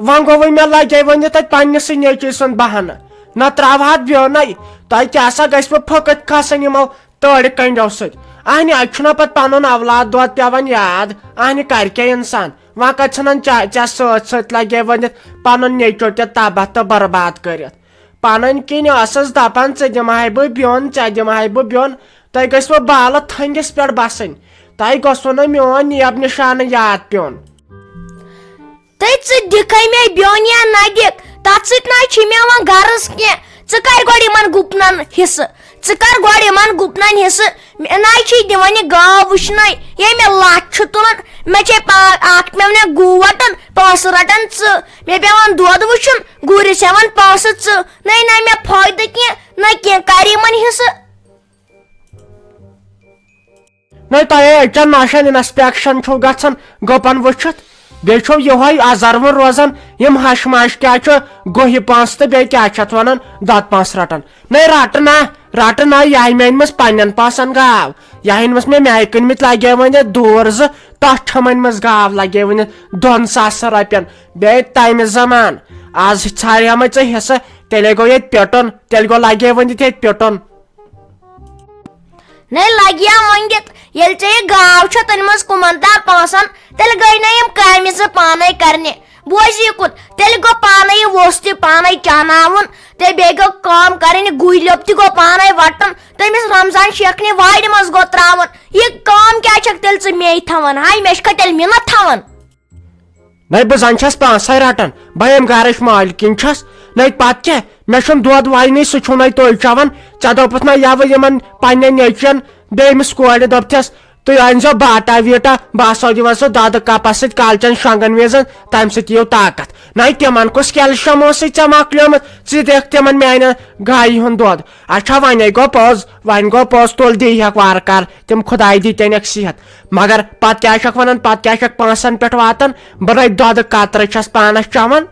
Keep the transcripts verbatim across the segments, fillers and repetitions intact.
وۄنۍ گوٚوُے مےٚ لگے ؤنِتھ تتہِ پننِسٕے نیٚچوۍ سُنٛد بہانہٕ۔ نہ ترٛاوہتھ بیوٚنٕے، تۄہہِ کیٛاہ سا گژھِوٕ پھٔکٕتھ کھسٕنۍ یِمو تٲڑِ کنڈیو سۭتۍ؟ اہنہِ، اتہِ چھُنہ پتہٕ پنُن اولاد دۄد پٮ۪وان یاد۔ اہنہِ، کرِ کیٛاہ انسان؟ وۄنۍ کتہِ ژھٕنن چا-، ژےٚ سۭتۍ سۭتۍ لگے ؤنِتھ پنُن نیٚچو تہِ تباہ تہٕ برباد کٔرِتھ۔ پنٕنۍ کِنۍ ٲسٕس دپان، ژےٚ دِمہٕ ہاے بہٕ بیوٚن، ژےٚ دِمہٕ ہاے بہٕ بیوٚن۔ تۄہہِ گژھِوٕ بالہٕ تھٔنگِس پٮ۪ٹھ بسٕنۍ۔ تۄہہِ گوٚژھوٕ نہٕ میون نیب نشانہٕ یاد پیوٚن۔ تہٕ ژٕ دِکھے مےٚ بیوٚن یا نہ دِکھ، تتھ سۭتۍ نہ چھُے مےٚ وۄنۍ غرض کینٛہہ۔ ژٕ کر گۄڈٕ یِمن گُپنن حصہٕ، ژٕ کر گۄڈٕ یِمن گُپنن حصہٕ۔ مےٚ نہ چھُے دِوان یہِ گاو وٕچھنَے، یے مےٚ لَتھ چھُ تُلان۔ مےٚ چھے پا-، اکھ پیوان مےٚ گُو وَٹُن، پونٛسہٕ رَٹان ژٕ۔ مےٚ پیوان دۄد وٕچھُن، گُرِس ہٮ۪وان پونٛسہٕ ژٕ۔ نَے نہ مےٚ فٲیدٕ کینٛہہ، نہ کینٛہہ، کر یِمن حصہٕ۔ نَے تۄہے أکٮ۪ن ناشن inspection چھُو گژھان گُپن وٕچھِتھ، بیٚیہِ چھُو یِہوٚے ازروُن روزان۔ یِم ہش مش کیٛاہ چھُ، گُہہِ پونٛسہٕ تہٕ بیٚیہِ کیٛاہ چھِ اتھ ونان، دۄد پونٛسہٕ رٹان۔ نَے رٹہٕ نا، رٹہٕ نا، یہِ آیہِ مےٚ أنمٕژ پننٮ۪ن پونٛسن گاو، یہِ آیہِ أنمٕژ مےٚ میٛایہِ کٕنمٕتۍ لگے ؤنِتھ دوٗر زٕ، تتھ چھَم أنمٕژ گاو لگے ؤنِتھ دۄن ساسن رۄپین۔ بیٚیہِ تمہِ زمان، از ژھارِ ہا مےٚ ژےٚ حصہٕ، تیٚلے گوٚو ییٚتہِ پیوٚٹُن، تیٚلہِ گوٚو لگے ؤنِتھ ییٚتہِ پیوٚٹُن۔ نَے لگیا وۄنۍ دِتھ، ییٚلہِ ژےٚ یہِ گاو چھےٚ تٔنۍ منٛز کُمن تام پونٛسن، تیٚلہِ گٔے نہ یِم کامہِ زٕ پانے کرنہِ۔ بوز یہِ کُن، تیٚلہِ گوٚو پانے یہِ ووٚژھ تہِ پانے چاناوُن، تہٕ بیٚیہِ گوٚو کٲم کرٕنۍ، یہِ گُہۍ لیوٚپ تہِ گوٚو پانے وٹُن، تٔمِس رمضان شیخنہِ وارِ منٛز گوٚو تراوُن۔ یہِ کٲم کیٛازِ چھکھ تیٚلہِ ژٕ مے تھاوان؟ ہاے، مےٚ چھکھا تیٚلہِ مِنت تھاوان؟ نَے بہٕ زَن چھَس پانسَے رَٹان، بہٕ ییٚمہِ گَرٕچ مالکِن چھَس، نَے پَتہٕ کیٛاہ؟ مےٚ چھُنہٕ دۄد وَینٕے، سُہ چھُو نَے تُہۍ چٮ۪وان۔ ژےٚ دوٚپُتھ نَے یَوٕ یِمَن پنٛنٮ۪ن نیٚچوٮ۪ن، بیٚیہِ أمِس کورِ دوٚپتھَس، تُہۍ أنۍزیو باٹا ویٖٹا، بہٕ آسو دِوان سُہ دۄدٕ کَپَس سۭتۍ کالچَن شۄنٛگَن وِزَن، تَمہِ سۭتۍ یِیِو طاقت۔ نَے تِمَن کُس کیلشَم اوسُے ژےٚ مۄکلیومُت؟ ژٕ دِکھ تِمَن میٛانٮ۪ن گایہِ ہُنٛد دۄد۔ اچھا، وۄنۍ گوٚو پوٚز، وۄنۍ گوٚو پوٚز، تُل دی ہٮ۪کھ وارٕ کارٕ، تِم خۄداے دی تیٚنٮ۪کھ صحت۔ مگر پتہٕ کیٛاہ چھکھ ونان، پتہٕ کیٛاہ چھکھ پانسن پٮ۪ٹھ واتان؟ بہٕ نَے دۄدٕ قطرٕ چھَس پانس چٮ۪وان۔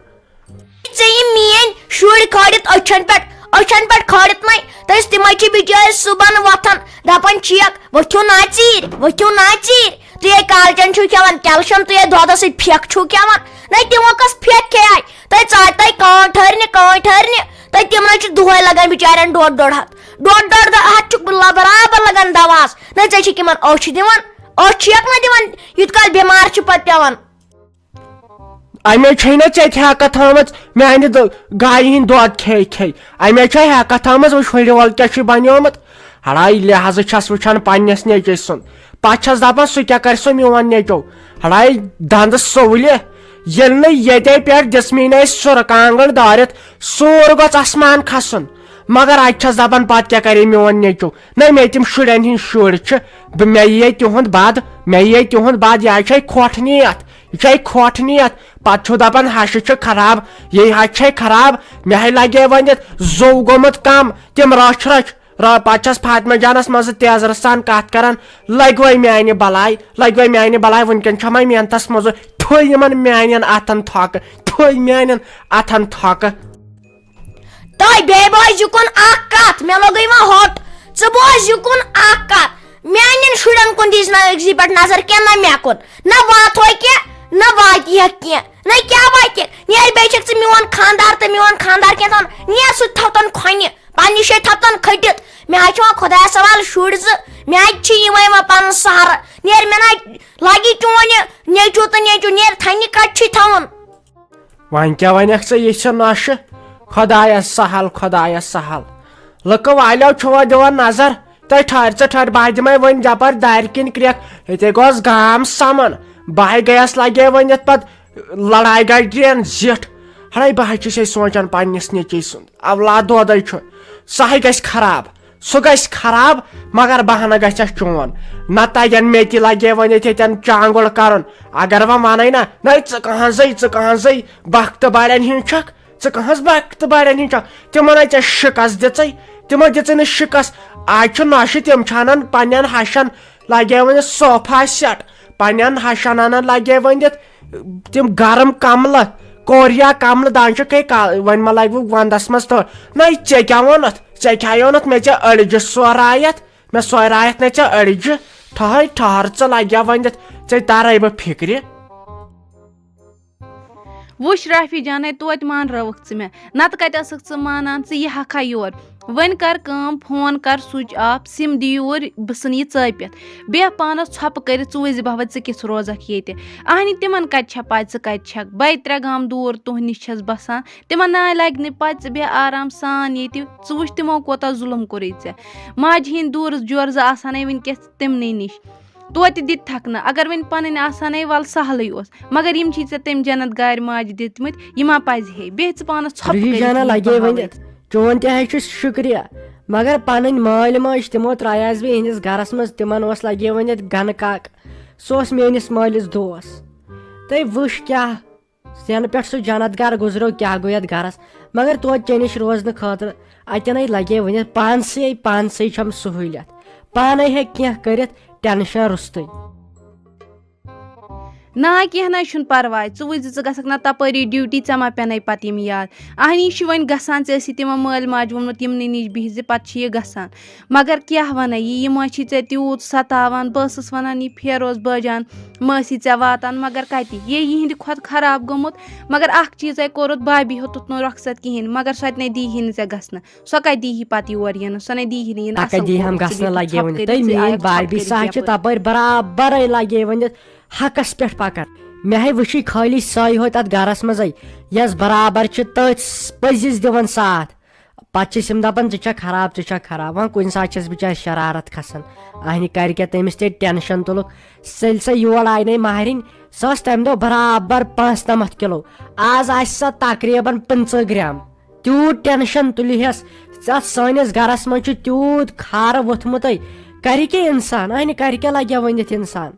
ژےٚ یِم میٲنۍ شُرۍ کھٲلِتھ أچھن پٮ۪ٹھ، أچھن پٮ۪ٹھ کھٲلِتھ نَے، تہٕ تِمے چھِ بِچٲرۍ صُبحن وۄتھان دپان چھِکھ، "ؤتھِو نا ژیٖرۍ، ؤتھِو نا ژیٖرۍ، تُہۍ ہے کالچن چھِو کھٮ۪وان، کیلشیم، تُہۍ ہے دۄدس سۭتۍ پھٮ۪کھ چھِو کھٮ۪وان۔" نَے تِمو کۄس پھٮ۪کھ کھیٚیہِ؟ تۄہہِ ژاے تۄہہِ کانٛہہ ٹھٔرنہِ، کانٛہہ ٹھٔرنہِ، تہٕ تِمن چھُ دۄہے لگان بِچارٮ۪ن ڈۄڈ ڈۄڈ ہتھ، ڈۄڈ ڈۄڈ ہتھ چھُ برابر لگان دوہس۔ نہ ژےٚ چھِکھ یِمن أچھ دِوان، أچھ چھِکھ نہ دِوان، یوٗت کال بٮ۪مار چھِ پتہٕ پٮ۪وان۔ اَمے چھے نہ ژےٚ تہِ ہٮ۪کتھ تھٲومٕژ میانہِ دۄ-، گایہِ ہِنٛدۍ دۄد کھے کھے۔ اَمے چھے ہٮ۪کتھ تھٲومٕژ، وٕچھ ہُرِ وول کیٛاہ چھُے بنیومُت۔ ہڑاے لحاظہٕ چھَس وٕچھان پننِس نیٚچوۍ سُنٛد۔ پتہٕ چھَس دپان، سُہ کیٛاہ کرِ سُہ میون نیٚچو؟ ہڑاے دندٕ سُولہِ۔ ییٚلہِ نہٕ ییٚتے پٮ۪ٹھ دِژمٕے نہٕ اَسہِ سُرٕ کانٛگٕر دٲرِتھ، سوٗر گوٚژھ آسمان کھسُن۔ مگر اتہِ چھَس دپان، پتہٕ کیٛاہ کرِ میون نیٚچو؟ نہ، مےٚ تِم شُرٮ۪ن ہِنٛدۍ شُرۍ چھِ، بہٕ، مےٚ یِیے تِہُنٛد بد، مےٚ یِیے تِہُنٛد بد، یہِ حظ چھے کھۄٹھ نیتھ، یہِ چھے کھۄٹھ نیتھ۔ پتہٕ چھُو دپان، ہشہِ چھِ خراب، یہِ حظ چھے خراب، مےٚ ہے لگے ؤنِتھ زوٚو گوٚمُت کم، تِم رچھ رچھ۔ را-، پتہٕ چھَس فاطمہ جانس منٛزٕ تیزرٕ سان کتھ کران، لگوے میانہِ بلاے، لگوے میانہِ بلاے، وٕنکٮ۪ن چھَمے محنتس منٛزٕ، تھوٚے یِمن میانٮ۪ن اتھن تھۄکہٕ، تھوٚے میانٮ۪ن اتھن تھۄکہٕ۔ تۄہہِ بیٚیہِ بوز یہِ کُن اکھ کتھ، مےٚ لوٚگُے وۄنۍ ہوٚٹ۔ ژٕ بوز یہِ کُن اکھ کتھ، میانٮ۪ن شُرٮ۪ن کُن دیٖزِ نہٕ أکسٕے پٮ۪ٹھ نظر کینٛہہ، نہ مےٚ کُن۔ نہ واتہوے کینٛہہ، نہ واتہِ ہٮ۪کھ کینٛہہ، نہ کیٛاہ واتہِ؟ نیر بیٚیہِ چھکھ ژٕ میون خاندار تہٕ میون خاندار کینٛہہ تھاوان، نیر سُہ تھاوتن کھۄنہِ، پننہِ جایہِ تھاوتن کھٔٹِتھ۔ مےٚ حظ چھِ وۄنۍ خۄدایس حوالہٕ شُرۍ زٕ، مےٚ حظ چھِ یِمے وۄنۍ پنُن سہارٕ۔ نیر مےٚ نہ لگی چون یہِ نیٚچوٗ تہٕ نیٚچوٗ، نیر تھنہِ کتہِ چھُے تھاوُن؟ وۄنۍ کیٛاہ وَنَکھ ژٕ، یہِ چھِ نۄشہِ؟ خۄدایَس سہل، خۄدایَس سہل۔ لُکہٕ والیو چھُوا دِوان نظر؟ تہٕ ٹھہر ژٕ ٹھہر، بہٕ ہا دِمَے وۄنۍ یَپٲرۍ دارِ کِنۍ کرٛٮ۪کھ۔ ییٚتے گوٚژھ گام سَمُن۔ بہٕ ہَے گٔیَس لَگے وۄنۍ یَتھ پَتہٕ لڑایہِ گَجرٮ۪ن زِٹھ۔ ہڑے، بہٕ ہَے چھُسے سونٛچان پنٛنِس نیٚچوٗ سُنٛد۔ اولاد دۄدَے چھُ۔ سُہ ہَے گژھِ خراب۔ سُہ گژھِ خراب، مگر بہانہٕ گژھٮ۪س چون۔ نہ تَگن مےٚ تہِ لگے وۄنۍ ییٚتہِ ییٚتٮ۪ن چانگُل کرُن۔ اگر وۄنۍ وَنَے نہ، نَے ژٕ کہنٛزٕے، ژٕ کہنٛزٕے، بختہٕ بارٮ۪ن ہِنٛز چھکھ، ژٕ کہنٛز بختہٕ بارٮ۪ن ہِنٛز چھکھ؟ تِمن ہے ژےٚ شِکس دِژٕے، تِمو دِژٕے نہٕ شِکس۔ آز چھُ نۄشہِ تِم چھانان پننٮ۪ن ہشن لگے وۄنۍ صوفا سیٹ، پننٮ۪ن ہشن انان لگے وۄنۍ دِتھ تِم گرم کملہٕ، کوریا کملہٕ، دان چھِ کٔہۍ کا-، وۄنۍ ما لگہِ وۄنۍ ونٛدس منٛز تہٕ۔ نَے ژےٚ کیٛاہ ووٚنُتھ؟ ژےٚ کیٛاہ ووٚنُتھ مےٚ ژےٚ أڑجہِ سورایتھ؟ مےٚ سورایتھ نَے ژےٚ أڑجہِ۔ ٹھہر، ٹھہر، ژٕ لگیا وۄنۍ دِتھ، ژےٚ ترے بہٕ فِکرِ۔ وٕچھ رافی جانے، توتہِ مان رٲوٕکھ ژٕ مےٚ، نتہٕ کتہِ ٲسٕکھ ژٕ مانان؟ ژٕ یہِ ہکھا یور۔ وۄنۍ کر کٲم، فون کر سُچ آف، سِم دِ یور، بہٕ ژھٕنہٕ یہِ ژٲپِتھ۔ بیٚہہ پانس ژھۄپہٕ کٔرِتھ، ژٕ وٕچھ زِ بہٕ وَتہِ ژٕ کِژھ روزکھ ییٚتہِ۔ اہنی، تِمن کتہِ چھےٚ پَے ژٕ کتہِ چھکھ؟ بَے ترٛےٚ گام دوٗر تُہنٛد نِش چھَس بَسان۔ تِمن ناے لگہِ نہٕ پَے، ژٕ بیٚہہ آرام سان ییٚتہِ، ژٕ وٕچھ تِمو کوٗتاہ ظُلُم کوٚرُے ژےٚ۔ ماجہِ ہِنٛدۍ دوٗرٕ جورٕ زٕ آسان ہے وٕنکیٚس تِمنٕے نِش۔ توتہِ دِتۍ تھکھ نہٕ۔ اگر وۄنۍ پنٕنۍ آسان ہے، ول سہلٕے اوس۔ مگر یِم چھی ژےٚ تٔمۍ جنت گارِ ماجہِ دِتمٕتۍ، یہِ ما پزِ ہے؟ بیٚہہ ژٕ پانس ژھۄپہٕ رُہی کٔرِتھ جانا یِم لگے بہاوٕے۔ ؤنِتھ، چون تہِ ہے چھُ شُکریہ۔ مگر پنٕنۍ مٲلۍ ماجہِ تِمو ترٛایس بہٕ یِہنٛدِس گرس منٛز، تِمن اوس لگے ؤنِتھ گنہٕ کاک۔ سُہ اوس میٲنِس مٲلِس دوس۔ تہٕ وٕچھ کیٛاہ زینہٕ پٮ۪ٹھ سُہ جنت گرٕ گُزریو، کیٛاہ گوٚو یتھ گرس؟ مگر توتہِ ژےٚ نِش روزنہٕ خٲطرٕ اتٮ۪نے لگے ؤنِتھ پانسٕے، پانسٕے چھم سہوٗلیت۔ پانے ہیٚکہِ کینٛہہ کٔرِتھ، ٹینشن روٚستُے۔ نہ، کینٛہہ نہ چھُنہٕ پرواے، ژٕ وٕچھ زِ ژٕ گژھکھ نہ تپٲری ڈیوٹی، ژےٚ ما پٮ۪نَے پتہٕ یِم یاد۔ اہنی، یہِ چھُ وۄنۍ گژھان، ژےٚ ٲسی تِمن مٲلۍ ماجہِ ووٚنمُت یِمنٕے نِش بِہہِ زِ پتہٕ چھُ یہِ گژھان۔ مگر کیٛاہ وَنَے، یہِ، یِم ٲسۍ ژےٚ تیوٗت ستاوان، بہٕ ٲسٕس وَنان، یہِ پھیروز بٲجان، مہ ٲسی ژےٚ واتان، مگر کَتہِ؟ یے یِہِنٛدِ کھۄتہٕ خراب گوٚمُت۔ مگر اَکھ چیٖزَے کوٚرُتھ، بھابھی ہیوٚتُتھ نہٕ رۄخصت کِہیٖنۍ، مگر سۄ تہِ نے دیٖہی نہٕ ژےٚ گژھنہٕ۔ سۄ کَتہِ دیٖہی پَتہٕ یور یِنہٕ؟ سۄ نے دیٖہی نہٕ یِنہٕ۔ اَکھ اَصٕل دیٖہی ہم کوٚرُتھ ژٕ گژھنہٕ دیٖہی لگے ژھۄپہٕ ؤنِتھ۔ کٔرِتھ تہٕ ژٕ میٛٲنۍ آیَکھ بھابھی ژھۄپہٕ سا کٔرِتھ چھِ یَپٲرۍ۔ تَپٲرۍ برابرَے لگے ؤنِتھ حقَس پٮ۪ٹھ پَکان۔ مےٚ ہے وٕچھِی خٲلی سۄے ہوت اَتھ گَرَس منٛزَے، یَس برابر چھِ تٔتھۍ پٔزِس دِوان ساتھ۔ پتہٕ چھِ أسۍ یِم دپان، "ژٕ چھکھ خراب، ژٕ چھکھ خراب۔" وۄنۍ کُنہِ ساتہٕ چھس بہٕ بِچارِ شرارت کھسان۔ اہنہِ کرِ کیٛاہ، تٔمِس تہِ ٹینشن تُلُکھ۔ ییٚلہِ سۄ یور آیہِ نے مہرِنۍ، سۄ ٲس تمہِ دۄہ برابر پانٛژھ نمتھ کِلو۔ آز آسہِ سۄ تقریباً پٕنٛژٕہ گرام۔ تیوٗت ٹینشن تُلہِ ہس اتھ سٲنِس گرس منٛز چھُ تیوٗت خارٕ ووٚتھمُتٕے۔ کرِ کیٛاہ انسان؟ اہنہِ کرِ کیٛاہ لگہِ ؤنِتھ انسان؟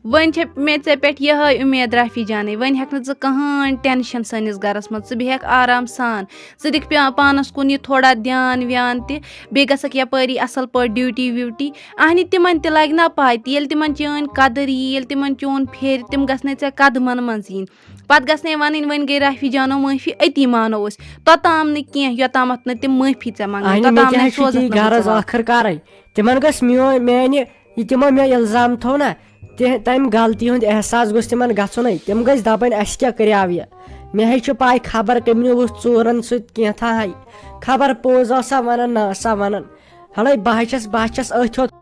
وۄنۍ چھےٚ مےٚ ژےٚ پٮ۪ٹھ یِہوٚے اُمید رافی جانٕے، وۄنۍ ہٮ۪کھ نہٕ ژٕ کٕہٕنۍ ٹٮ۪نشَن سٲنِس گَرَس منٛز، ژٕ بیٚہکھ آرام سان، ژٕ دِکھ پیا-، پانَس کُن یہِ تھوڑا دیان ویان تہِ، بیٚیہِ گژھکھ یَپٲری اَصٕل پٲٹھۍ ڈیوٹی ویوٹی۔ اَہنہِ تِمَن تہِ لَگہِ نا پَے تہِ، ییٚلہِ تِمَن چٲنۍ قدٕر یی، ییٚلہِ تِمَن چون پھیرِ، تِم گژھنَے ژےٚ قدمَن منٛز یِنۍ۔ پَتہٕ گژھنَے وَنٕنۍ، "وۄنۍ گٔے رافی جانو معٲفی، أتی مانو أسۍ۔" توٚتام نہٕ کینٛہہ، یوٚتامَتھ نہٕ تِم معٲفی ژےٚ منٛگنَے، اَہنہِ مےٚ توٚتام تہِ نَے حظ چھُ سوزَکھ تی نہٕ بہٕ غرض ژٕ واپَس۔ ٲخٕر کَرٕے۔ تِمن گژھِ میون، میانہِ، یہِ تِمو مےٚ الزام تھوو نا، تہِ-، تمہِ غلطی ہُنٛد احساس گوٚژھ تِمن گژھُنٕے۔ تِم گٔژھۍ دپٕنۍ، "اسہِ کیٛاہ کریاو یہِ؟ مےٚ ہے چھُ پاے خبر کٔمۍ نیوٗ ژوٗرن سۭتۍ کینٛہہ تھا ہے۔ خبر پوٚز آسا ونان، نہ آسا ونان۔ ہلے بہٕ ہے چھس، بہٕ ہے چھس أتھۍ یوت۔"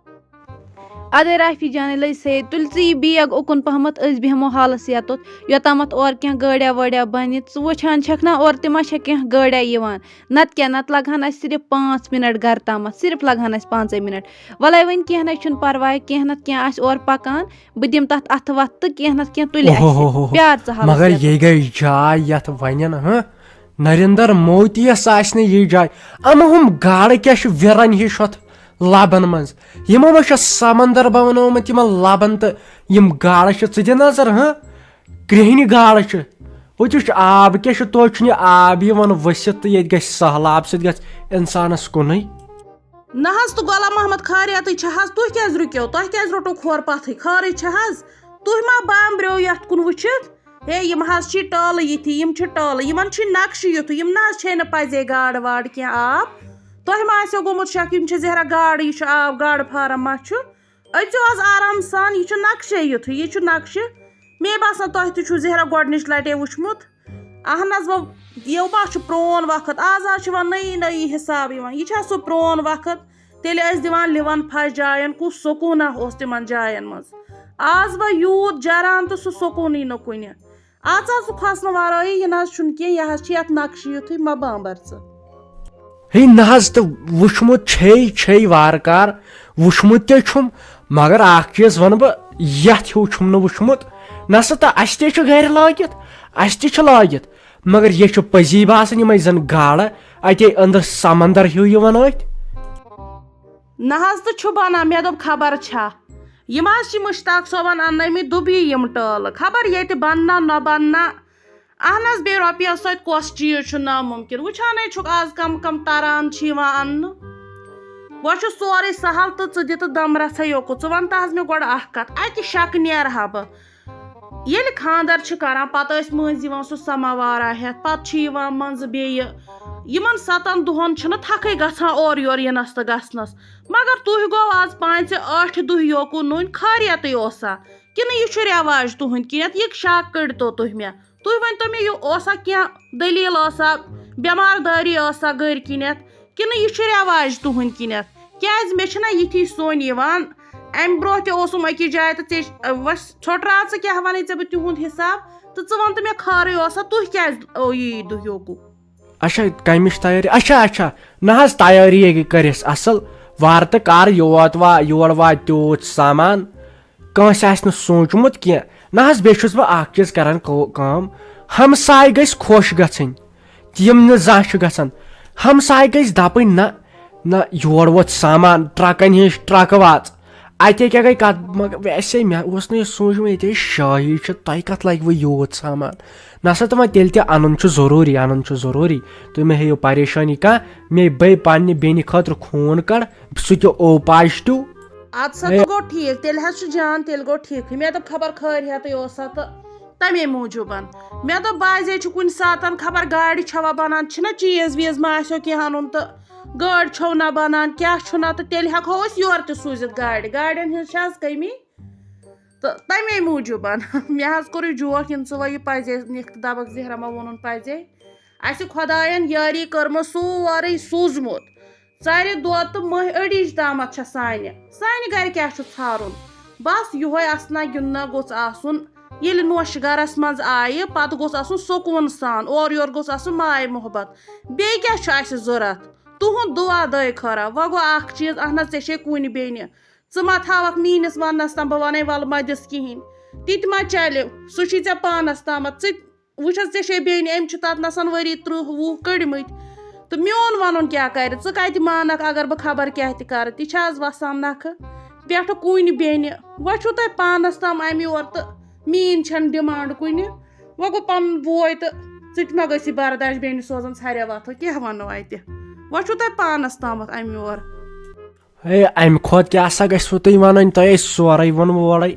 ادے رافی جانٕے لٔج سے، تُلۍ ژٕ یہِ بیگ اُکُن پہمتھ، أسۍ بیہمو حالس یتُتھ، یوٚتامتھ اورٕ کینٛہہ گٲڑیا وٲڑیا بنہِ۔ ژٕ وٕچھان چھکھ نا، اورٕ تہِ ما چھےٚ کینٛہہ گٲڑیا یِوان؟ نتہٕ کیٛاہ، نتہٕ لگہٕ ہن اسہِ صرف پانٛژھ منٹ گرٕ تامتھ، صرف لگہٕ ہن اسہِ پانٛژے منٹ۔ وَلَے وۄنۍ کینٛہہ نہ چھُنہٕ پرواے، کینٛہہ نتہٕ کینٛہہ آسہِ اورٕ پکان، بہٕ دِمہٕ تتھ اتھٕ وتھٕ تہٕ کینٛہہ نتہٕ کینٛہہ تُلہِ اسہِ۔ اوہوہوہو۔ پیار ژٕ حالس مگر یتھ۔ یہِ گٔے جاے یتھ ونن، ہہ؟ نریندر مودی یس آسہِ نہٕ یہِ جاے۔ اما ہُم گاڈٕ کیٛاہ چھِ ویرن ہِش ہۄتھ لبن منٛز؟ یِمو ما چھُ سمندر بنوومُت یِمن لبن تہٕ یِم گاڈٕ چھِ؟ ژٕ دِ نظر، ہہ؟ کرٛہنہِ گاڈٕ چھِ۔ ہُتہِ چھُ آب، کیٛاہ چھُ توتہِ چھُنہٕ یہِ آب یِوان ؤسِتھ تہٕ ییٚتہِ گژھِ سہلاب سۭتۍ گژھِ انسانس کُنُے۔ نہ حظ تہٕ غلام محمد خاریتٕے چھِ حظ، تُہۍ کیٛازِ رُکیو؟ تۄہہِ کیٛازِ روٚٹو کھۄر پتھٕے؟ خٲرٕے چھِ حظ؟ تُہۍ ما بامبریو یتھ کُن وٕچھِتھ؟ ہے، یِم حظ چھِ ٹٲلہٕ یِتھی، یِم چھِ ٹٲلہٕ، یِمن چھُ نقشہٕ یُتھُے، یِم نہ حظ چھے نہٕ پزے گاڈٕ واڈٕ کینٛہہ آب۔ تۄہہِ ما آسیو گوٚمُت شک، یِم چھِ زہرا گاڈٕ، یہِ چھُ آب، گاڈٕ فارم ما چھُ؟ أژِو حظ آرام سان، یہِ چھُ نقشے یُتھُے، یہِ چھُ نقشہٕ۔ مے باسان تۄہہِ تہِ چھُو زہرا گۄڈٕنِچ لٹے وٕچھمُت۔ اہن حظ، وۄنۍ یہِ ما چھُ پرون وقت، آز حظ چھُ وۄنۍ نٔیی نٔیی حساب یِوان۔ یہِ چھا سُہ پرون وقت؟ تیٚلہِ ٲسۍ دِوان لِوَن پھش جاین، کُس سکوٗنا اوس تِمن جاین منٛز۔ آز وۄنۍ یوٗت جران تہٕ سُہ سکوٗنٕے نہٕ کُنہِ۔ اژ حظ، سُہ کھۄژنہٕ ورٲیی، یہِ نہ حظ چھُنہٕ کینٛہہ، یہِ حظ چھِ یتھ نقشہٕ یُتھُے، مہ بامبر ژٕ۔ ہے نہ حظ، تہٕ وٕچھمُت چھے، چھے وارٕ کار، وٕچھمُت تے چھُم، مگر اکھ چیٖز ونہٕ بہٕ، یتھ ہیوٗ چھُم نہٕ وٕچھمُت۔ نہ سا، تہٕ اسہِ تے چھُ گرِ لٲگِتھ، اسہِ تہِ چھُ لٲگِتھ، مگر یہِ چھُ پٔزی باسان، یِمے زن گاڈٕ اتے أنٛدرٕ سمندر ہیوٗ یِوان أتھۍ۔ نہ حظ، تہٕ چھُ بنان، مےٚ دوٚپ خبر چھا۔ یِم حظ چھِ مشتاق صٲبن اننٲومٕتۍ دُبی یِم ٹٲلہٕ، خبر ییٚتہِ بننا نہ بننا۔ اہن حظ، بیٚیہِ رۄپیَس سۭتۍ کۄس چیٖز چھُ نامُمکِن؟ وٕچھانَے چھُکھ آز کم کم تران چھِ یِوان اننہٕ۔ وۄنۍ چھُ سورُے سہل تہٕ ژٕ دِ تہٕ دم رژھا یوکُن۔ ژٕ وَن تہٕ حظ مےٚ گۄڈٕ اکھ کتھ، اَکہِ شکہٕ نیرٕ ہا بہٕ؟ ییٚلہِ خانٛدر چھِ کران، پتہٕ ٲسۍ مٔنٛزۍ یِوان سُہ سماوارا ہٮ۪تھ، پتہٕ چھِ یِوان منٛزٕ بیٚیہِ۔ یِمن ستن دۄہن چھِنہٕ تھکھٕے گژھان اورٕ یورٕ یِنس تہٕ گژھنس۔ مگر تُہۍ گوٚو آز پانٛژِ ٲٹھِ دۄہہِ یوکُن نوٚنۍ، خٲریتٕے اوسا؟ کِنہٕ یہِ چھُ رٮ۪واج تُہٕنٛدۍ کِنٮ۪تھ؟ یہِ شک کٔڑۍتو تُہۍ مےٚ۔ تُہۍ ؤنۍتو مےٚ، یہِ اوسا کینٛہہ دٔلیٖل ٲسا، بٮ۪مار دٲری ٲسا گٔرۍ کِنٮ۪تھ، کِنہٕ یہِ چھُ رٮ۪واج تُہٕنٛدۍ کِنٮ۪تھ؟ کیٛازِ مےٚ چھِنہ یِتھی سوٚن یِوان۔ اَمہِ برٛونٛہہ تہِ اوسُم أکِس جایہِ تہٕ ژےٚ چھِ-، وۄنۍ ژھۄٹراو ژٕ، کیٛاہ وَنَے ژےٚ بہٕ تِہُنٛد حِساب؟ تہٕ ژٕ وَن تہٕ مےٚ، خٲرٕے اوسا؟ تُہۍ کیٛازِ یی دُہیوکُو؟ اچھا، کمِچ تیٲری؟ اچھا، اچھا، نہ حظ، تیٲری ہے گٔے کٔرِتھ اصل۔ وارٕ تہٕ کر یوت وا-، یور واتہِ تیوٗت سامان۔ کٲنٛسہِ آسہِ نہٕ سوٗنٛچمُت کینٛہہ۔ نہ حظ، بیٚیہِ چھُس بہٕ اکھ چیٖز کران کو-، کٲم۔ ہمساے گٔژھۍ خۄش گژھٕنۍ، یِم نہٕ زانٛہہ چھِ گژھان۔ ہمساے گٔژھۍ دپٕنۍ، نہ، نہ، یور ووت سامان، ٹرکن ہٕنٛز ٹرکہٕ واژ۔ اتے کیٛاہ گٔے کتھ؟ مگر ویسے مےٚ اوس نہٕ یہِ سوٗنٛچمُت، ییٚتہِ ہے شٲہی چھِ، تۄہہِ کتھ لگہِ وۄنۍ یوٗت سامان؟ نسا، تہٕ وۄنۍ تیٚلہِ تہِ انُن چھُ ضروٗری، انُن چھُ ضروٗری۔ تُہۍ مہ ہیٚیِو پریشٲنی کانٛہہ، مے بے پننہِ بیٚنہِ خٲطرٕ خوٗن کڑ، سُہ تہِ او پازٹیو۔ اَدٕ سا، ہے۔ تہٕ گوٚو ٹھیٖک، تیٚلہِ حظ چھُ جان، تیٚلہِ گوٚو ٹھیٖکھٕے۔ مےٚ دوٚپ خبر خٲرۍ ہیتٕے اوسا تہٕ تَمے موٗجوٗبَن۔ مےٚ دوٚپ بازے چھُ کُنہِ ساتَن خبر گاڑِ چھوا بَنان، چھِنہ چیٖز ویٖز ما آسیو کینٛہہ اَنُن تہٕ گٲڑۍ چھو نہ بَنان، کیٛاہ چھُنہ، تہٕ تیٚلہِ ہٮ۪کہو أسۍ یورٕ تہِ سوٗزِتھ گاڑِ۔ گاڑٮ۪ن ہٕنٛز چھِ آز کٔمی۔ تہٕ تَمے موٗجوٗبَن مےٚ حظ کوٚر یہِ جوک، یِن ژٕ وۄنۍ یہِ پَزے نِکھ تہٕ دَپَکھ زہرا ما ووٚنُن پَزے۔ اَسہِ خۄدایَن یٲری کٔرمٕژ، سورُے سوٗزمُت۔ ژرِ دۄد تہٕ مٔہۍ أڑِج تامَتھ چھےٚ سانہِ۔ سانہِ گرِ کیٛاہ چھُ ژھارُن؟ بس یِہوے اَسنا گِنٛدنا گوٚژھ آسُن۔ ییٚلہِ نوٚش گرس منٛز آیہِ، پتہٕ گوٚژھ آسُن سکوٗن سان، اورٕ یورٕ گوٚژھ آسُن ماے محبت۔ بیٚیہِ کیٛاہ چھُ اَسہِ ضوٚرَتھ؟ تُہُنٛد دُعا دٲے خٲرا۔ وۄنۍ گوٚو اَکھ چیٖز، اہن حظ، ژےٚ چھے کُنہِ بیٚنہِ۔ ژٕ ما تھاوَکھ میٛٲنِس وَننَس تام بہٕ وَنَے وَلہٕ مَدِس کِہیٖنۍ۔ تہِ تہِ ما چَلہِ؟ سُہ چھُے ژےٚ پانَس تامَتھ۔ ژٕ وٕچھ حظ، ژےٚ چھے بیٚنہِ، أمۍ چھِ تَتھ نَسَن ؤری تٕرٛہ وُہ کٔڑۍمٕتۍ۔ تہٕ میون وَنُن کیٛاہ کَرِ؟ ژٕ کَتہِ مانَکھ اگر بہٕ خبر کیٛاہ تہِ کَرٕ؟ تہِ چھِ آز وَسان نَکھٕ پٮ۪ٹھٕ کُنہِ بیٚنہِ۔ وۄنۍ چھُو تۄہہِ پانَس تام اَمہِ یورٕ تہٕ میٛٲنۍ چھَنہٕ ڈِمانٛڈ کُنہِ۔ وۄنۍ گوٚو پَنُن بوے تہٕ ژٕ تہِ ما گٔژھی برداش بیٚنہِ سوزان ژھریا وَتھو، کیٛاہ وَنو اَتہِ؟ وۄنۍ چھُو تۄہہِ پانَس تامَتھ اَمہِ یورٕ۔ ہے، اَمہِ کھۄتہٕ کیٛاہ سا گژھِوٕ تُہۍ وَنٕنۍ؟ تۄہہِ ہے سورُے ووٚنمُت اورَے۔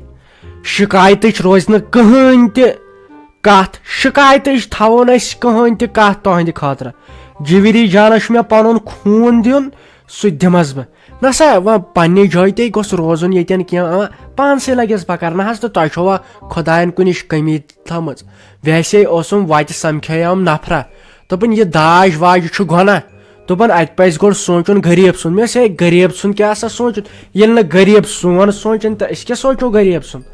شِکایتٕچ روزِ نہٕ کٕہٕنۍ تہِ کَتھ، شِکایتٕچ تھاوو نہٕ أسۍ کٕہٕنۍ تہِ کَتھ تُہٕنٛدِ خٲطرٕ۔ جِوِری جانَس چھُ مےٚ پَنُن خوٗن دیُن، سُہ دِمَس بہٕ۔ نہ سا، وۄنۍ پنٛنہِ جایہِ تے گوٚژھ روزُن ییٚتٮ۪ن کینٛہہ، اۭں، پانسٕے لَگٮ۪س بکر۔ نہ حظ، تہٕ تۄہہِ چھوا خۄدایَن کُنِچ کٔمی تھٲومٕژ؟ ویسے اوسُم وَتہِ سَمکھیوم نفرا، دوٚپُن، یہِ داج واج چھُ گۄناہ۔ دوٚپُن، اَتہِ پَزِ گۄڈٕ سونٛچُن غریٖب سُنٛد۔ مےٚ ووٚنُس، ہے، غریٖب سُنٛد کیٛاہ سا سونٛچُن؟ ییٚلہِ نہٕ غریٖب سون سونٛچن، تہٕ أسۍ کیٛاہ سونٛچو غریٖب سُنٛد؟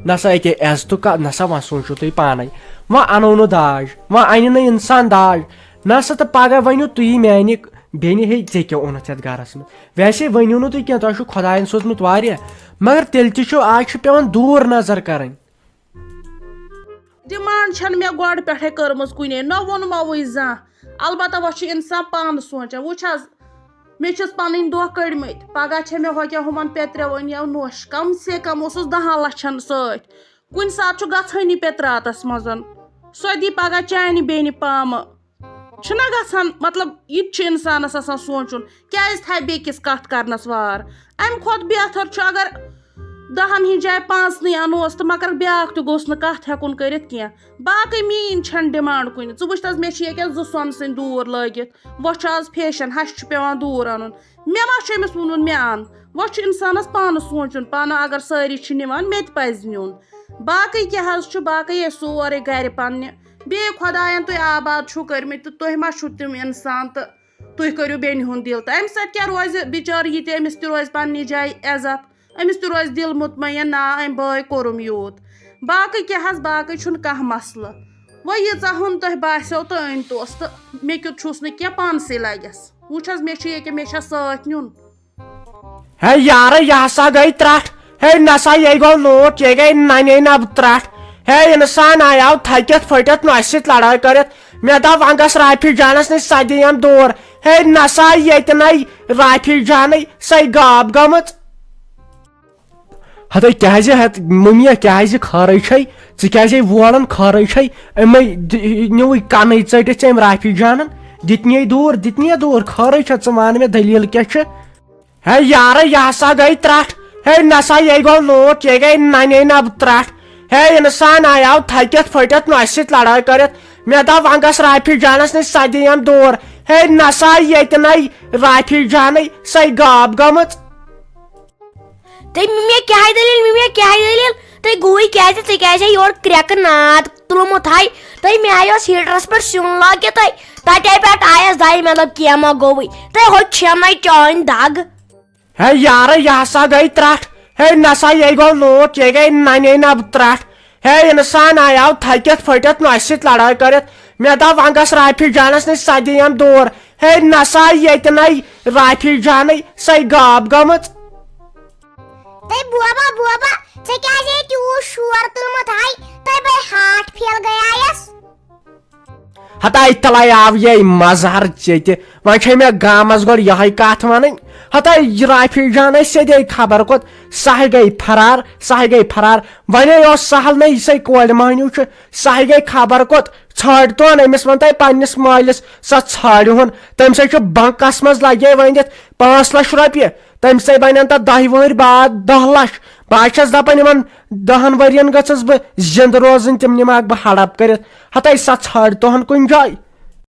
نہ سا، ییٚکیٛاہ عزتُک کَتھ، نہ سا، وۄنۍ سونٛچِو تُہۍ پانَے۔ وۄنۍ اَنو نہٕ داج، وۄنۍ اَنہِ نہٕ اِنسان داج۔ نہ سا، تہٕ پَگاہ ؤنِو تُہی میٛانہِ بیٚنہِ، ہے، ژےٚ کیٛاہ اوٚنُتھ یَتھ گَرَس منٛز؟ ویسے ؤنِو نہٕ تُہۍ کینٛہہ، تۄہہِ چھُو خۄدایَن سوٗزمُت واریاہ، مگر تیٚلہِ تہِ چھُ، آز چھُ پٮ۪وان دوٗر نظر کَرٕنۍ۔ ڈِمانٛڈ چھَنہٕ مےٚ گۄڈٕ پٮ۪ٹھَے کٔرمٕژ کُنے، نہ ووٚنمَوٕے زانٛہہ۔ البتہ وۄنۍ چھُ اِنسان پانہٕ سونٛچان۔ وٕچھ حظ، مےٚ چھِس پَنٕنۍ دۄہ کٔڑۍمٕتۍ، پَگاہ چھےٚ مےٚ ہۄکھیٛاہ ہُمَن پیٚترٮ۪و أنۍ یَو نوٚش، کم سے کم اوسُس دَہَن لَچھَن سۭتۍ۔ کُنہِ ساتہٕ چھُ گژھٲنی پیٚتراتَس منٛز، سۄ دی پَگاہ چانہِ بیٚنہِ پامہٕ۔ چھُنہ گژھان، مطلب، یہِ تہِ چھُ اِنسانَس آسان سونٛچُن، کیٛازِ تھاوِ بیٚکِس کَتھ کَرنَس وار؟ اَمہِ کھۄتہٕ بہتر چھُ اگر دَہَن ہِنٛدِ جایہِ پانٛژنٕے اَنوس تہٕ مگر بیٛاکھ تہِ گوٚژھ نہٕ کَتھ ہٮ۪کُن کٔرِتھ کینٛہہ۔ باقٕے میٛٲنۍ چھَنہٕ ڈِمانٛڈ کُنہِ۔ ژٕ وٕچھ تہٕ حظ، مےٚ چھِ ییٚکیٛاہ زٕ سۄنہٕ سٕنٛدۍ دوٗر لٲگِتھ، وۄنۍ چھُ آز فیشن، ہَچہِ چھُ پٮ۪وان دوٗر اَنُن۔ مےٚ ما چھُ أمِس ووٚنمُت مےٚ اَن؟ وۄنۍ چھُ اِنسانَس پانہٕ سونٛچُن، پانہٕ اگر سٲری چھِ نِوان، مےٚ تہِ پَزِ نیُن۔ باقٕے کیٛاہ حظ چھُ، باقٕے یہِ سورُے گَرِ پنٛنہِ۔ بیٚیہِ خۄدایَن تُہۍ آباد چھُو کٔرمٕتۍ تہٕ تُہۍ ما چھُو تِم اِنسان تہٕ تُہۍ کٔرِو بیٚنہِ ہُنٛد دِل تہٕ اَمہِ سۭتۍ کیٛاہ روزِ؟ بِچٲر یہِ تہِ، أمِس تہِ روزِ پنٛنہِ جایہِ عزت، أمِس تہِ روزِ دِل مطمعین، نا، أمۍ بٲے کوٚرُم یوٗت۔ باقٕے کیٛاہ حظ، باقٕے چھُنہٕ کانٛہہ مسلہٕ۔ وۄنۍ ییٖژاہ ہُن تۄہہِ باسیو تہٕ أنۍ توس تہٕ مےٚ کیُتھ چھُس نہٕ کینٛہہ، پانسٕے لَگٮ۪س۔ وٕچھ حظ، مےٚ چھُ ییٚکیٛاہ، مےٚ چھا سۭتۍ نیُن۔ ہے یارٕ، یہِ ہسا گٔے ترٛٹھ۔ ہے نسا، یے گوٚو لوٗٹھ، یے گٔے ننے نب ترٛٹھ۔ ہے اِنسان آیاو تھکِتھ پھٔٹِتھ نۄشہِ سۭتۍ لڑٲے کٔرِتھ۔ مےٚ دوٚپ، وۄنۍ گژھ رافی جانس نِش، سۄ دِیَم دور۔ ہے نسا، ییٚتہِ نے رافی جانٕے سۄے غاب گٔمٕژ۔ ہتٕے کیٛازِ، ہت، مٔمیا، کیٛازِ خٲرٕے چھے؟ ژٕ کیٛازِ وولان خٲرٕے چھے؟ أمے د-، نیوٗوٕے کنٕے ژٔٹِتھ ژےٚ أمۍ رافی جانن۔ دِتنی دوٗر، دِتنی دوٗر، خٲرٕے چھا؟ ژٕ وَن مےٚ، دٔلیٖل کیٛاہ چھِ؟ ہے یارٕ، یہِ ہسا گٔے ترٛٹھ۔ ہے نسا، یے گوٚو لوٗٹھ، یے گٔے ننے نب ترٛٹھ۔ ہے اِنسان آیاو تھکِتھ پھٔٹِتھ نۄشہِ سۭتۍ لڑٲے کٔرِتھ۔ مےٚ دوٚپ، وۄنۍ گژھ رافی جانس نِش، سۄ دِیَم دور۔ ہے نسا، ییٚتہِ نے رافی جانٕے سۄے غاب گٔمٕژ۔ تہٕ مےٚ کیٛاہ دٔلیٖل، مےٚ کیٛاہ دٔلیٖل؟ تُہۍ گوٚوٕے کیٛازِ؟ ژےٚ کیٛازِ چھےٚ یورٕ کرٛٮ۪کہٕ ناد تُلمُت ہاے؟ تُہۍ، مےٚ ہایوس ہیٖٹرَس پٮ۪ٹھ سیُن لٲگِتھ تُہۍ، تَتے پٮ۪ٹھ آیَس دَہہِ، مےٚ دوٚپ کینٛہہ ما گوٚوٕے۔ تُہۍ ہوٚتہِ چھےٚ نَے چٲنۍ دَگ۔ ہے یارٕ، یہِ ہسا گٔے ترٛٹھ۔ ہے نسا، یے گوٚو لوٗکھ، یے گٔے نَنے نَب ترٛٹھ۔ ہے اِنسان آیاو تھٔکِتھ پھٔٹِتھ نۄشہِ سۭتۍ لڑٲے کٔرِتھ۔ مےٚ دوٚپ وۄنۍ گژھ رافی جانس نِش، سۄ دِیَم دوٗر۔ ہے نسا، ییٚتہِ نَے رافی جانٕے سۄے غٲب گٔمٕژ۔ تہٕ بوبا، بوبا، ژےٚ کیٛازِ ہے تیوٗت شور تُلمُت ہاے؟ تہٕ بے ہارٹ فیل گٔیایس۔ ہتاے تلے آو یے مظہر ژےٚ تہِ۔ وۄنۍ چھے مےٚ گامس گۄڈٕ یہے کتھ ونٕنۍ۔ ہتاے رافی جان ٲسۍ سیٚدے خبر کوٚت، سہے گٔے فرار، سہے گٔے فرار۔ ونے اوس سہل نہ، یہِ سے کورِ مہنیو چھُ، سہے گٔے خبر کوٚت۔ ژھٲنٛڈتون أمِس، ونتاے پننِس مٲلِس، سۄ ژھٲنٛڈِہُن۔ تٔمۍ سٕے چھُ بنکس منٛز لگے ؤنِتھ پانٛژھ لچھ رۄپیہِ۔ تٔمۍ سٕے بنن تتھ دہہِ وٕہٕرۍ بعد دہ لچھ۔ بہٕ ہا چھَس دَپان یِمَن دَہَن ؤرِیَن گٔژھٕس بہٕ زِندٕ روزٕنۍ، تِم نِمہٕ ہاکھ بہٕ ہڑپ کٔرِتھ۔ ہَتَے سۄ ژھٲنٛڈتون کُنہِ جایہِ۔